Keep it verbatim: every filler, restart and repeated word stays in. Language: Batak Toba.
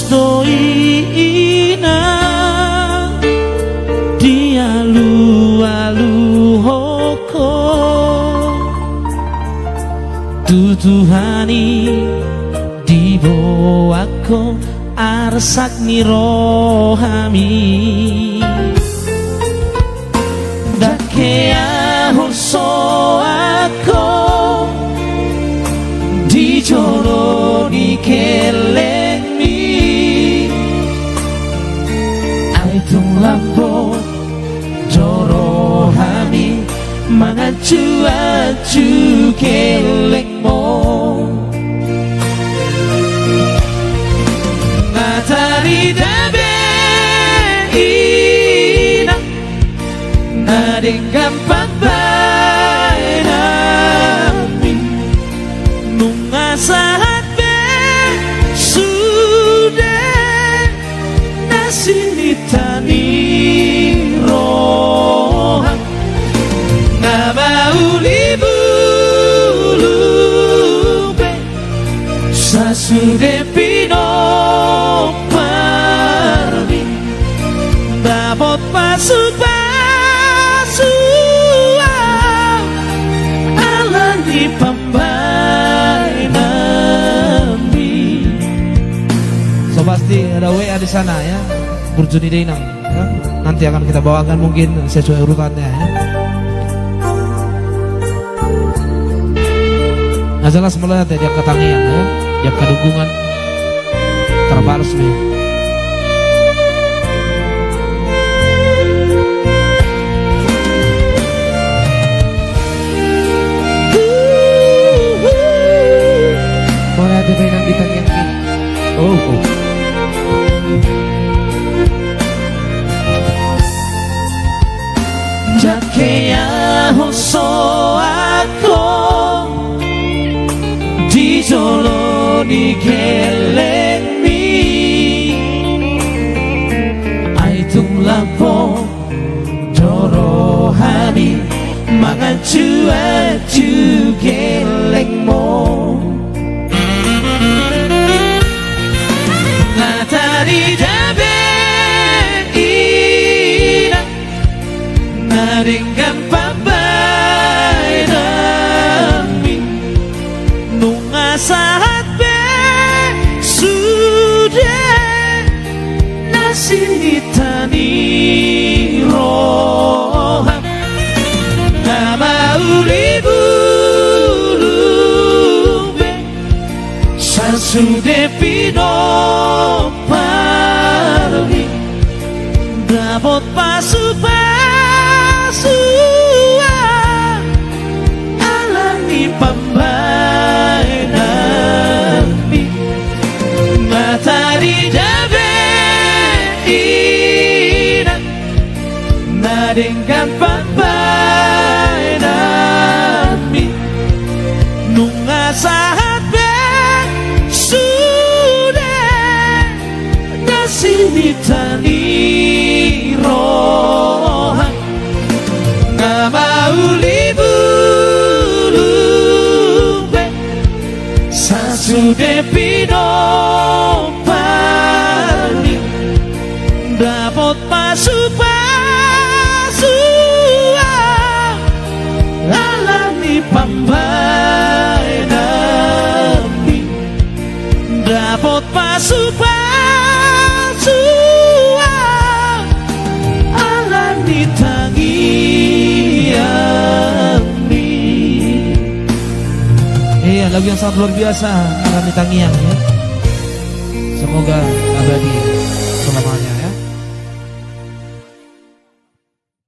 do i inang, dialualuhon ho. Tu Tuhan i diboan ho arsak ni rohami. Ndang keahon soak ho di jolo ni gellengmi. Ai tung lambok do rohami mangancuancu gellengmu. Nga tarida be inang na denggan pambahenanmi. Nunga sahat be sude na sinita ni roham. Nga mauli bulung be sasude pinomparmi. Dapot pasupasu au ala ni pambahenanmi. So pasti ada W A di sana ya. Burju ni da inang. Ya, nanti akan kita bawakan mungkin sesuai urutannya ya. Nah, jelas melihat ya, di angka tangiang ya, di angka dukungan terbalas nih. Mana ada mainan di tangiang nih? Oh, oh. Ndang keahon soak ho di jolo ni gellengmi. Ai tung lambok do rohami mangancuancu gellengmu. Nga tarida be inang na denggan pambahenanmi. Nunga sahat be sude na sinita ni roham. Nga mauli bulung be sasude pinomparmi. Dapot pasupasu au ala ni pambahenanmi. Nga tarida be inang na denggan pambahenanmi. Nunga sahat be sude na sinita ni roham. Nga mauli bulung be sasude pinomparmi. Dapot pasupasu au ala ni pambahenanmi. Dapot pasupasu au ala ni tangiangmi. Iya, lagu yang sangat luar biasa, Ala ni Tangiang ya. Semoga abadi.